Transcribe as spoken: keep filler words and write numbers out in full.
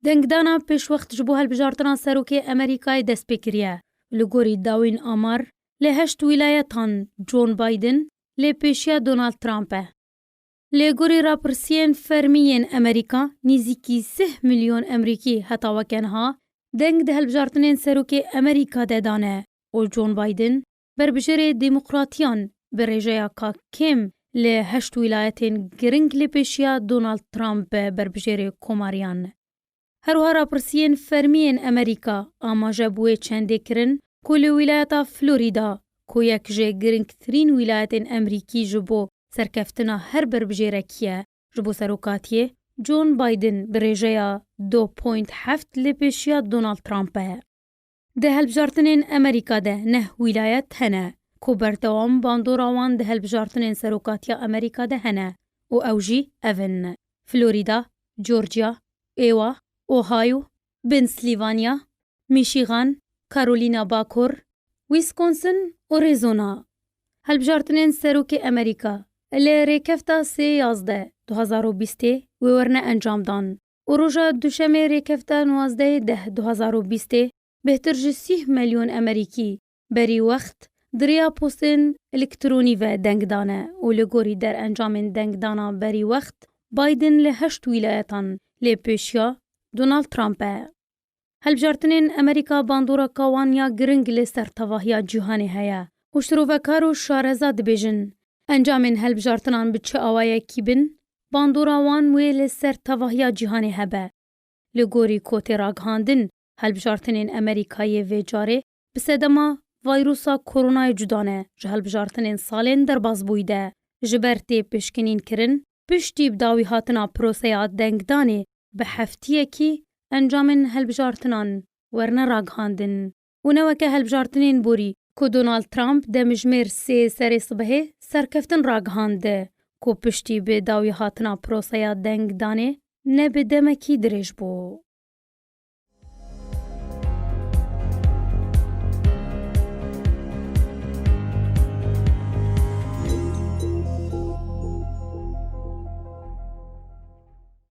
Dengdana pêşwext ji bo hilbijartina serokê Amerîkayê dest pê kiriye. Li gorî dawîn amar, li heşt wîlayetan John Biden lê pêşiya Donald Trump e. Lê gorî rapirsiyên fermî yên Amerîka, nîzîkî sih milyon Emerîkî heta weke niha deng di hilbijartinên serokê Amerîka de dane û John Biden, berbijêrê demokratiyan, bi rêjeya ka kêm li heşt wîlayetên giring lê pêşiya Donald Trump, berbijêrê komariyan. Her wiha rapirsiyên fermî yên Amerîka amaje bi wê çendê kirin ku li wîlayeta Florîda, ku yek ji giringtirîn wîlayetên Emerîkî ji bo serkeftina her berbijêrekî ye, ji bo serokatiyê John Biden bi rêjeya du point heft lê pêşiya Donald Trump e. Di hilbijartinên Amerîka de neh wîlayet hene ku berdewam bandora wan di hilbijartinên serokatiya Amerîka de hene û ew jî ev in: Florîda, Georgia, Iowa, Ohio, Pennsylvania, Michigan, Carolina Bakur, Wisconsin û Arizona. Hilbijartinên serokê Amerîka li rêkefta sê yazdeh du hazar û bîstê wê werine encamdan û roja duşemê rêkefta nuwazdehê deh du hazar û bîstê bêhtir ji sîh milyon Emerîkî berî wext di rêya postên elektronî ve deng dane û li gorî derencamên dengdana berî wext Biden li heşt wîlayetan lê pêşiya Donald Trump e. Hilbijartinên Amerîka bandoreka wan ya giring li ser tevahiya cîhanê heye û şirovekar û şareza dibêjin, encamên hilbijartinan bi çi awayekî bin, bandora wan wê li ser tevahiya cîhanê hebe. Li gorî ku tê ragihandin, hilbijartinên Amerîkayê vê carê bi sedema vayrusa koronayê cuda ne ji hilbijartinên salên derbasbûyî de. Ji ber tê pişkinîn kirin, piştî bi dawî hatina proseya dengdanê bi heftiyekî encamên hilbijartinan werine ragihandin û ne weke hilbijartinên borî ku Donald Trump demjimêr sê serê sibehê serkeftin ragihand ku piştî bi dawî hatina proseya dengdanê ne bi demekî dirêj bû.